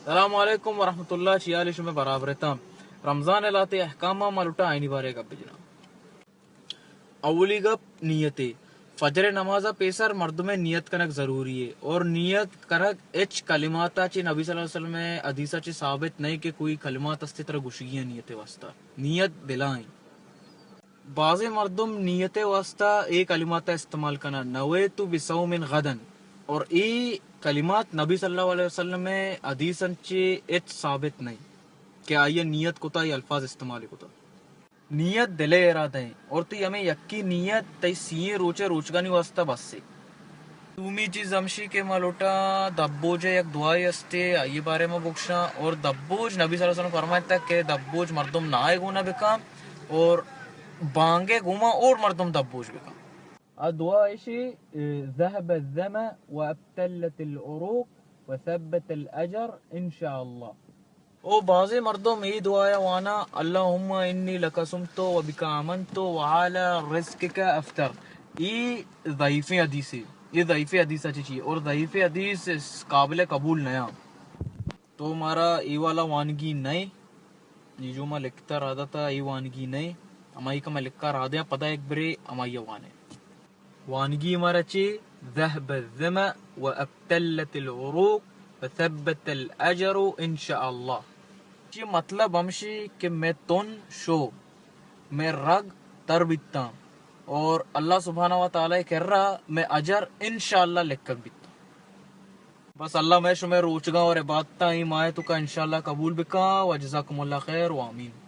السلام علیکم ورحمۃ اللہ، چی حال شمئے؟ برابر اتاں؟ رمضان ءِ لہتے احکاماں ما لوٹاں آئینی بارے گپ بجناں۔ اولی گپ نیتے۔ فجر نماز ءَ پیسر مردم ءِ نیت کنگ ضروری ہے، اور نیت کنگ اچ کلمات ءَ چہ، نبی صلی اللہ علیہ وسلم ءِ حدیث ءَ چہ ثابت نہیں کہ کوئی کلمات استے ترا گوشگی ہیں نیت ءِ واسطہ۔ نیت دل ءَ ہیں۔ بازیں مردم نیت ءِ واسطہ اے کلمات ءَ استعمال کناں، نویت بصوم غدن، اور اے کلمات نبی صلی اللہ علیہ وسلم ءِ حدیثاں چہ ہچ ثابت نہیں کہ آئی ءَ نیت کتا، اے الفاظ استعمال کتا۔ نیت دل ءِ ارادہ ہیں، اور تئی ہمیں یکی نیت تئی سی روچ ءِ روچگانی واسطہ بس ہے۔ دومی چیز ہمشی کہ ما لوٹاں دبوج ءِ یک دعائے استے، آئی بارے ما بگشاں۔ اور دبوج، نبی صلی اللہ علیہ وسلم فرمائتا کہ دبوج مردم نہائے گونا بکاں اور بانگے گوما اور مردم دبوج بکاں۔ آ دعا ایشی، ذهب الظمأ وابتلت العروق وثبت الأجر إن شاء الله۔ او بازیں مردم اے دعایا وانا، اللهم إني لك صمت وبك آمنت وعلى رزقك أفطرت۔ اے ضعیفیں حدیثے، اے ضعیفیں حدیث اچ چی، اور ضعیفیں حدیث قابل قبول نیاں۔ تو مارا اے والا وانگی نئے، اے جو ما لکھتا رہا تھا، اے وانگی نئے، ہمائی کا میں لکھا رہا دیا، پدا ایک برے ہمائی وانے۔ وانگی مارا چی؟ ذهب الظمأ وابتلت العروق وثبت الأجر إن شاء الله۔ چی مطلب ہمشی کہ میں تن شو، میں رگ تر بیتاں اور اللہ سبحانہ و تعالی کرا میں اجر انشاءاللہ لکھگ بیتاں۔ بس اللہ میں شمئے روچگاں اور عبادتاں اے ماہ توکا انشاءاللہ قبول بکاں۔ وجزاکم اللہ خیر و آمین۔